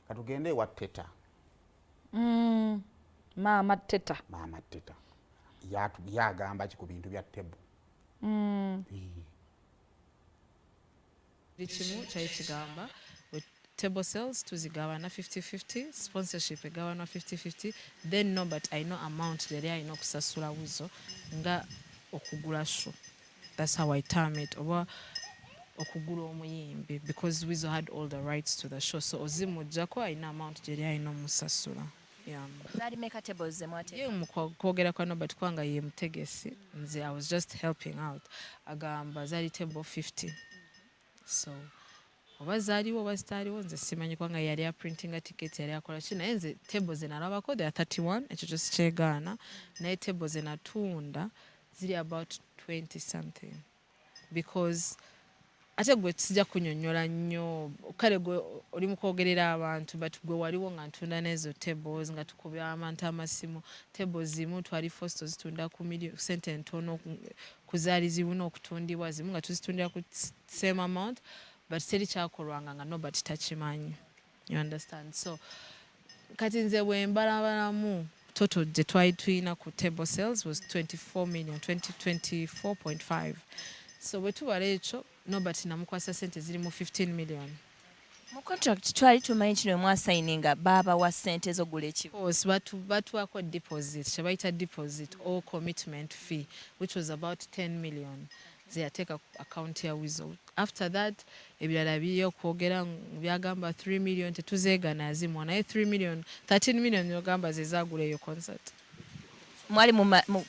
Katugende ewa Teta. Maama Teta. Maama Teta yagamba ki ku bintu bya table? Buli kimu kyali kigamba table sales tuzigabana 50-50, sponsorship egabanwa 50-50. Then no, but I know amount yali alina okusasula Wizo nga okugula show, that's how I term it, oba okugula omuyimbi, because Wizo had all the rights to the show, so ozimuggyako alina amount gyeri alina omusasula, yeah. Zaali meka tables zemwate? Ye mu kwogera kwa Nobert, kubanga ye mutegesi, nze I was just helping out, agamba zaali table 50. So oba zaaliwo oba zitaaliwo nze simanyi, kubanga yali aprintinga tickets, yali akola ki. Naye nze table ze nalabako, there are 31, ekyo kyo sikyegaana, naye table ze natunda ziri about 20 something, because ate gwe sijja kunyonnyola nnyo, kale gwe oli mu kwogerera abantu, but gwe waliwo nga ntunda n'ezo tables, nga tukubya abantu amasimu. Tables zimu twali first zitunda ku sente entono ku zaali zibuna okutundibwa, zimu nga tuzitundira ku same amount, but teri kyakolwanga nga nobody takimanyi, you understand? So kati nze bwe mbalabalamu, total gye twali tulina ku table sales was 24 million, 20, 24.5. So bwe tubala ekyo, Nobert namukwasa sente ziri mu 15 million. Mu contract twali tumanyi kino, mwasayininga baabawa ssente z'ogula ekibu? Course, batuwako deposit, kyebayita deposit or commitment fee, which was about 10 million, zeyateeka ku account ya Wizo. After that ebirala biri okwogera byagamba 3 million tetuzeegana azimuwa, naye 3 million, 13 million yogamba zezagula eyo concert. Mwali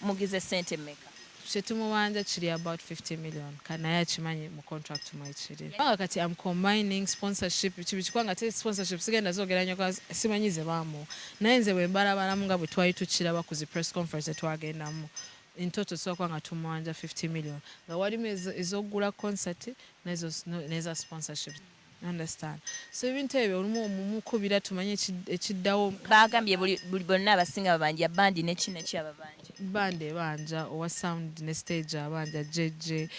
mugize ssente mmeka? Kyetumubanja kiri about 50 million, naye akimanyi mu contract mwekiri, kubanga kati am combining sponsorship kibi, kubanga te sponsorship sigenda zogera nnyo kuba simanyi ze baamuwa, naye nze bwe mbalabalamu nga bwe twali tukiraba ku zi press conference etwagendamu, in total tusobola kuba nga tumubanja 50 million, nga walimu ez'okugula concert n'eza sponsorship, you understand? So ebintu ebyo olumu omumukubira tumanye ekiddawo. Bagambye buli bonna abasinga babanja, bandi neki neki ababanja. Band ebanja, owa sound ne stage abanja, JJ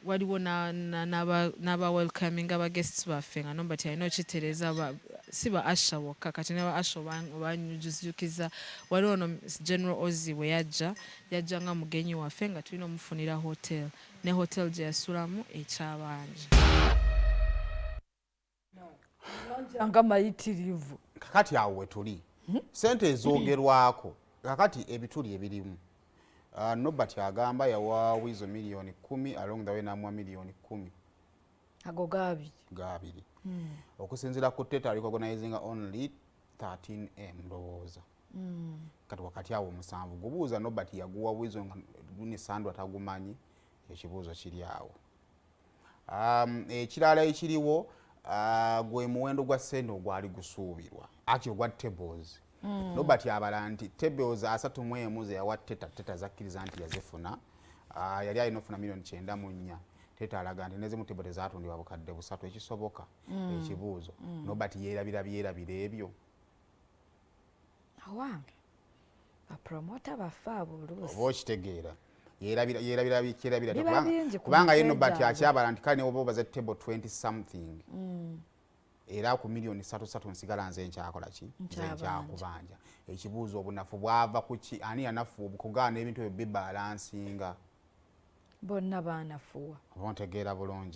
waliwo n'aba welcoming aba guests baffe, nga Nobert alina okitereeza si ba usher bokka, kati ne ba usher obanyujukiza. Waliwo no General Ozzy bwe yajja, yajja nga mugenyi waffe, nga tulina omufunira hotel, ne hotel gye yasulamu ekyabanja. Nga mayitirivu. Kakati awo wetuli, sente ezoogerwako kakati ebituli ebirimu, Nobert agamba yawa Wizo miliyoni 10, along the way namuwa miliyoni 10. Ago gaabiri. Gaabiri. Okusinziira ku Teta, recognizing only 13 m ndowooza. Kati wakati awo omusanvu gubuuza, Nobert yaguwa Wizo nga guni Sandra tagumanyi? Ekibuuzo kiri awo. Ekirala ekiriwo, gwe muwendo gwa ssente ogwali gusuubirwa, actually ogwa tables. Nobert abala nti tables 31 ze yawa Teta, Teta zakkiriza nti yazifuna. Yali alina ofuna miliyoni 94. Teta alaga nti nezimu table tezatundibwa 3,000, ekisoboka. Ekibuuzo, Nobert yeerabira byerabira ebyo? Awange bapromota baffe abo oluusi. Oba okitegeera, yerabira yerabira kyerabira. Biba bingi ku Kubanga ye mitwe Nobert gyabwe. akyabala nti kale newoba obaza table 20 something, era ku miliyoni 3 3 nsigala nze nkyakola ki? Nze Nkyabanja. nkyakubanja. Ekibuuzo, obunafu bwava ku ki? Ani yanafu okugaana ebintu ebyo bibalansinga? Bonna baanafuwa. Oba ontegeera bulungi?